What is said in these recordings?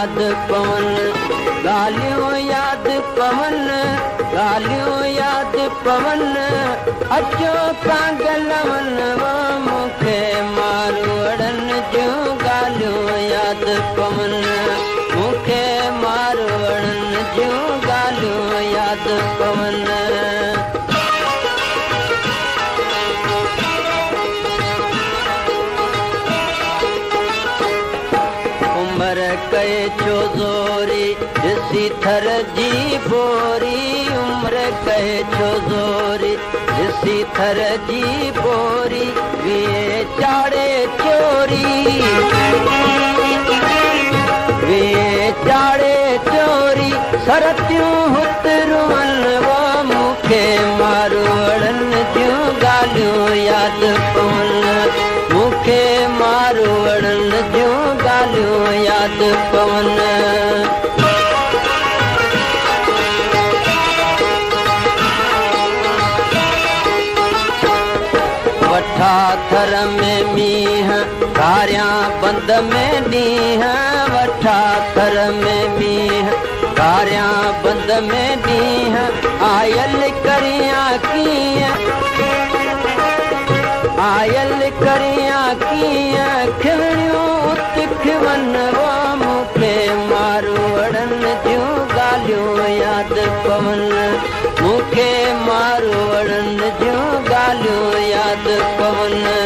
यादि पवनि, ॻाल्हियूं यादि पवनि, ॻाल्हियूं यादि पवनि, अचो कांगलवन मूंखे मारूअड़नि जूं ॻाल्हियूं यादि पवनि, मूंखे मारूअड़नि जूं ॻाल्हियूं यादि पवनि। उमर कए छो ज़ोरी, ॾिसी थर जी बोरी, उमर कए छो ज़ोरी, ॾिसी थर जी बोरी, वीह चाड़े चोरी, वीह चाड़े चोरी, सरतियूं हुत रुअनि मूंखे मारूअड़नि जूं ॻाल्हियूं यादि पवनि, मूंखे मारूअड़नि जूं ॻाल्हियूं यादि पवनि। वठा थर में मींहुं, कारिया बंद में ॾींहुं, वठा थर में मींहुं, कारिया बंद में ॾींहुं, आयल करियां कीअं, आयल करियां कीअं, खिवणियूं उत खिवन मूंखे मारूअड़नि जूं ॻाल्हियूं यादि पवनि, मूंखे मारूअड़नि जूं ॻाल्हियूं यादि पवनि।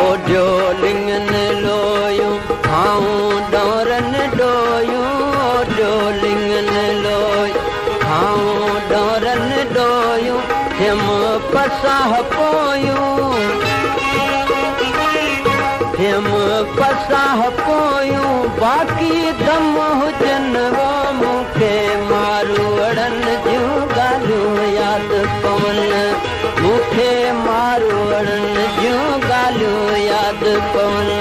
ओढियो लिंगनि लोयूं, खाऊं ॾोरनि ॾोयूं, ओढियो लिंगनि लोयूं, खाऊं ॾोरनि ॾोयूं, थियमि पसाह पोयूं, थियमि पसाह पोयूं, बाक़ी दम हुजनि मूंखे मारूअड़नि जूं ॻाल्हियूं यादि पवनि, मूंखे मारूअड़नि जूं ॻाल्हियूं यादि पवनि।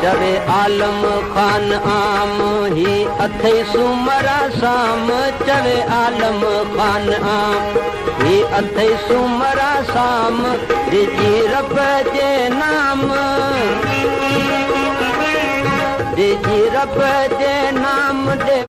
चवे आलम खान आम, ही अथई सुमरा साम, चवे आलम खान आम, ही अथई सुमरा साम, ॾिजी रब जे नाम, ॾिजी रब जे नाम ॾे।